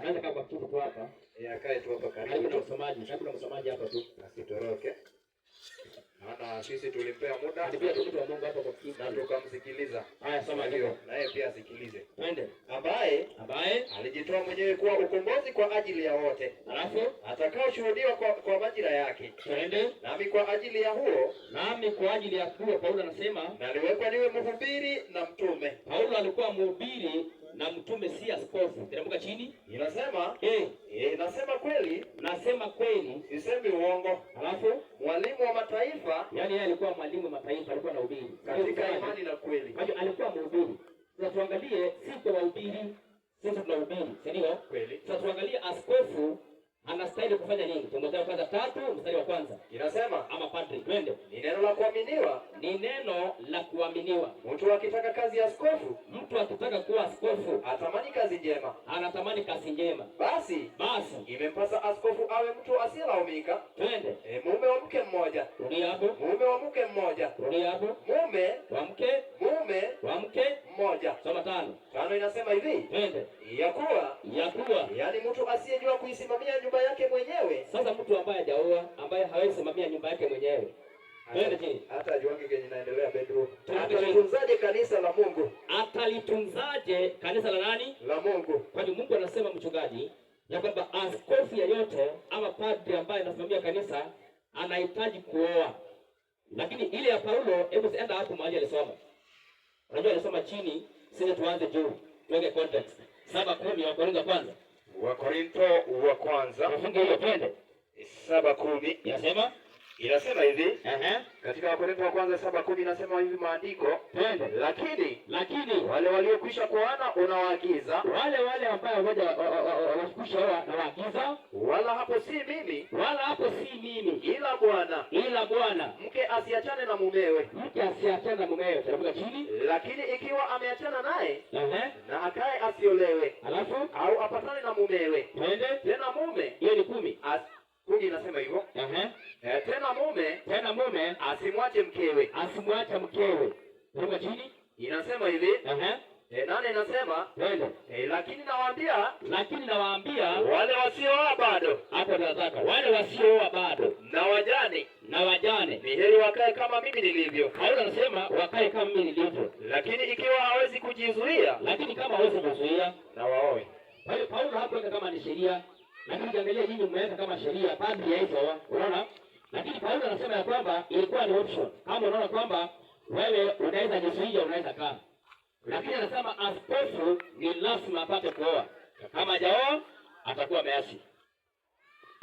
Anaweza kaa kwa kiti tu hapa. Yeye akae tu hapa Karibu karibu na msomaji, karibu na msomaji hapa tu. Asitoroke. Maana sisi tulimpea muda Karibia tu mtu wa Mungu hapa kwa kiti. Na tukamsikiliza. Haya, soma Kwa hiyo andiko. na yeye pia asikilize. Twende. Ambaye Ambaye alijitoa mwenyewe kuwa ukombozi kwa ajili ya wote, alafu atakaoshuhudiwa kwa majira yake. Twende. Nami kwa ajili ya huo Nami kwa ajili ya huo, Paulo anasema, naliwekwa niwe mhubiri na mtume. Paulo alikuwa mhubiri na mtume, si askofu. Teremka chini. Inasema nasema kweli, Nasema kweli, sisemi uongo. Alafu Mwalimu wa mataifa yaani yeye alikuwa mwalimu wa mataifa, alikuwa anahubiri katika imani na kweli. Kwa hiyo alikuwa mhubiri. Sasa tuangalie, si kwa wahubiri, sisi tunahubiri, si ndio? Kweli. Sasa tuangalie askofu anastahili kufanya nini. Timotheo kwanza 3 mstari wa 1. Inasema, Ama padri, twende. Ni neno la kuaminiwa, Ni neno la kuaminiwa. Mtu akitaka kazi ya askofu Mtu akitaka kuwa askofu atamani kazi njema. Anatamani kazi njema. Basi Basi imempasa askofu awe mtu asiyelaumika, twende. Mume wa mke mmoja, Rudia hapo. Mume wa mke mmoja, Rudia hapo. mume Wa mke mume wa mke mmoja. Soma 5. 5 inasema hivi, Twende. Ya kuwa Ya kuwa yaani mtu asiyejua kuisimamia nyumba yake mwenyewe, Sasa mtu ambaye hajaoa, ambaye hawezi simamia nyumba yake mwenyewe. Twende chini. Hata ajuange kenye inaendelea bedroom, Twende chini. atalitunzaje kanisa la Mungu? Atalitunzaje kanisa la nani? La Mungu. Kwa hiyo Mungu anasema, mchungaji, ya kwamba askofu yeyote ama padri ambaye anasimamia kanisa anahitaji kuoa. Lakini ile ya Paulo, hebu enda hapo mahali alisoma. Unajua alisoma chini, sisi tuanze juu. Tuweke context. 7:10 wa Korintho kwanza. Wakorinto wa kwanza Tufunge hiyo, twende. 7:10 Inasema? Inasema hivi, katika Wakorintho wa kwanza 7:10 inasema hivi maandiko, Twende. Lakini Lakini wale waliokwisha kuoana unawaagiza, wale ambao hawakwisha oa nawaagiza, wala hapo si mimi, wala hapo si mimi, ila Bwana, ila Bwana, mke asiachane na mumewe, mke asiachane na mumewe. Teremka chini. Lakini ikiwa ameachana naye, na akae asiolewe, Alafu au apatane na mumewe. Twende. Tena mume Hiyo ni 10. 10 inasema hivyo. Tena mume Tena mume asimwache mkewe. Asimwache mkewe. Teremka chini. Inasema hivi, 8 inasema, Twende. Lakini nawaambia Lakini nawaambia wale wasiooa bado hapo nataka wale wasiooa bado na wajane, na wajane, ni heri wakae kama mimi nilivyo. Paulo anasema wakae kama mimi nilivyo, Lakini ikiwa hawezi kujizuia, lakini kama hawezi kuzuia, na waoe. Kwa hiyo Paulo hakuweka kama ni sheria, lakini ukiangalia nyinyi mmeweka kama sheria, padri ya hizo, unaona? Lakini Paulo anasema ya kwamba ilikuwa ni option. Kama unaona kwamba wewe unaweza jizuia, unaweza kaa. Lakini anasema askofu ni lazima apate kuoa. Kama hajaoa atakuwa ameasi.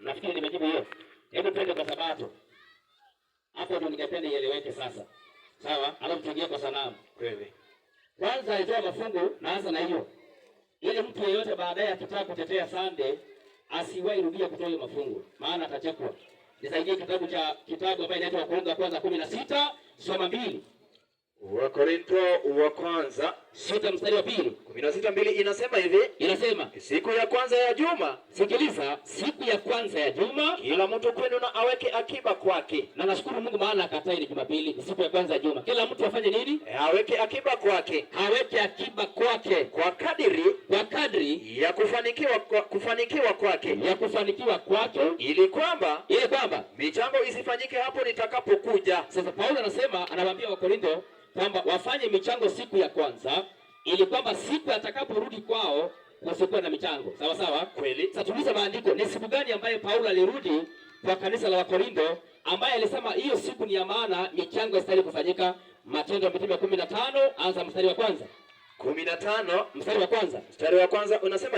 Nafikiri nimejibu hiyo. Hebu twende kwa Sabato. Hapo ndio ningependa ieleweke sasa. Sawa? Alafu tuingie kwa sanamu. Kweli. Kwanza alitoa mafungu, naanza na hiyo. Ili mtu yeyote baadaye akitaka kutetea Sunday asiwahi rudia kutoa hiyo mafungu, maana atachekwa. Nisaidie kitabu ambayo inaitwa Wakorintho kwanza 16 soma 2. Wakorinto wa kwanza 6 mstari wa 2. 16:2 inasema hivi, Inasema, siku ya kwanza ya juma, sikiliza, siku ya kwanza ya juma, kila mtu kwenu na aweke akiba kwake, na nashukuru Mungu maana akatai ni Jumapili, ni siku ya kwanza ya juma. Kila mtu afanye nini? Aweke akiba kwake Aweke akiba kwake kwa kadiri kwa kadri ya kufanikiwa kwake, ya kufanikiwa kwake, ili kwamba ili kwamba michango isifanyike hapo nitakapokuja. Sasa Paulo anasema, anawaambia Wakorintho kwamba wafanye michango siku ya kwanza, ili kwamba siku atakaporudi kwao kusikuwe na michango. Sawa sawa? Kweli. Sasa tuulize maandiko, ni siku gani ambayo Paulo alirudi kwa kanisa la Wakorintho ambaye alisema hiyo siku ni ya maana, michango haistahili kufanyika? Matendo ya Mitume 15 anza mstari wa 1. 15 Mstari wa 1. Mstari wa 1 unasema